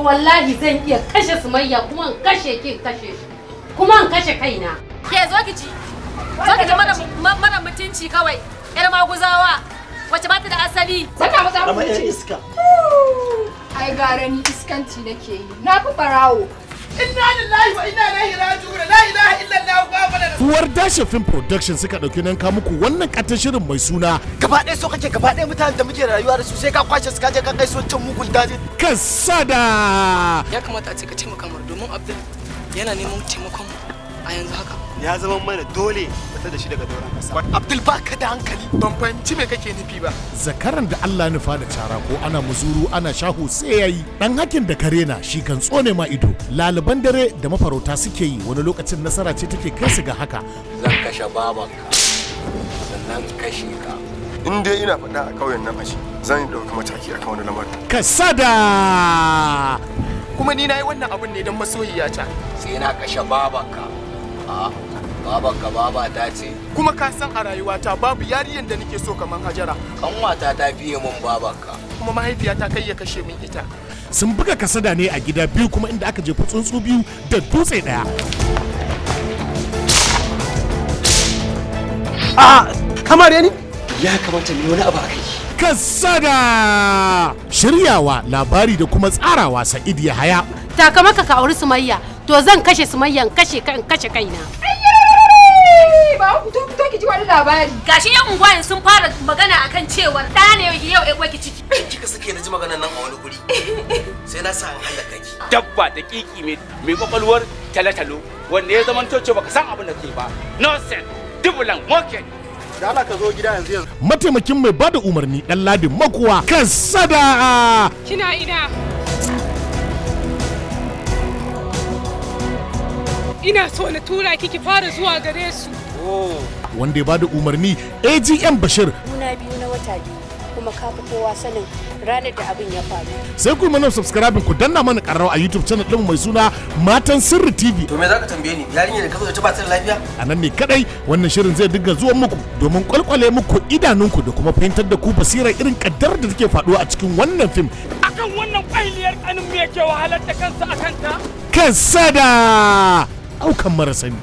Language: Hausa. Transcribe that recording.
Wallahi zan iya kashe Sumayya, kuma in kashe ki, in kashe shi, kuma in kashe kaina. Ke, zo ki ci. Zo ki ji mara mutunci kawai. Yar maguzawa wacce ba ta da asali. Saka masa Zama 'yan mutunci. iska. Ai gara ni, iskanci nake yi. Na fi barawo. Inna lillahi wa inna ilaihi raji'un. La ilaha illallah Muhammadur Uwar Dashe Film Production suka ɗauki nan ka muku wannan ƙaton shirin mai suna Gaba ɗaya so kake gaba ɗaya mutanen da muke rayuwa da su sai ka kwashe su, ka je ka kai su wancan mugun dajin? Kasada. Ya kamata a ce ka taimaka mar, domin Abdul yana neman taimakon mu a yanzu haka. Ya zama mana dole fita da shi daga doron kasa. Abdul, baka da hankali. Ban fahimci me kake nufi ba. Zakaran da Allah nufa da cara, ko ana muzuru ana shahu sai yayi. Dan hakin da kare na shi kan tsone ma ido. Laliban dare da mafarauta suke yi, wani lokacin nasara ce take kai su ga haka. Zan kashe babanka, sannan kashe ka. In dai ina faɗa a ƙauyen nan ashe zan ɗauki mataki akan wani lamarin. Kasada. Kuma ni nayi wannan abun ne don masoyiyata. Sai na kashe babanka. A babanka baba ta ce. Kuma ka san a rayuwata babu yarinyar da nake so kamar Hajara. Kanwata ta fiye mun babanka. Kuma mahaifiyata kai ya kashe min ita. Sun buga kasada ne a gida biyu, kuma inda aka jefa tsuntsu biyu da dutse ɗaya. A kamar ni ya kamata mu yi wani abu akai. Kasada. Shiryawa, labari da kuma tsarawa, Sa'id Yahaya. Takamaka ka auri Sumayya, to zan kashe Sumayya, in kashe ka, in kashe kaina. Ba ku fito, fito ki ji wani labari. Gashi yan unguwa sun fara magana akan cewar ɗa ne yau ƴar uwarki ciki. Kika sake na ji maganar nan a wani guri, sai na sa an halaka ki. Dabba da kiki mai kwakwalwar talatalo, wanda ya zama cewa baka san abin da ke ba. Nonsense, dubulan moket. Da Allah ka zo gida yanzu yanzu. Mataimakin mai bada umarni, Dan Ladin Makuwa. Kasada. Kina ina? Ina so na tura ki, ki fara zuwa gare su. Wanda ya bada umarni, AGM Bashir. Juna biyu na wata 2, kuma ka fi kowa sanin ranar da abin ya faru. Sai ku yi mana subscribe, ku danna mana karrawa a YouTube channel ɗin mai suna Matan Sirri TV. To me zaka tambaye ni? Yarinyar da ka zo da ta ba ta da lafiya. A nan ne kadai wannan shirin zai dinga zuwa muku domin kwalkwale muku idanunku da kuma fahimtar da ku basirar irin kaddar da take faduwa a cikin wannan fim. Akan wannan kwailiyar kanin mu yake wahalar da kansa akan ta. Kasada, aukan mara sani.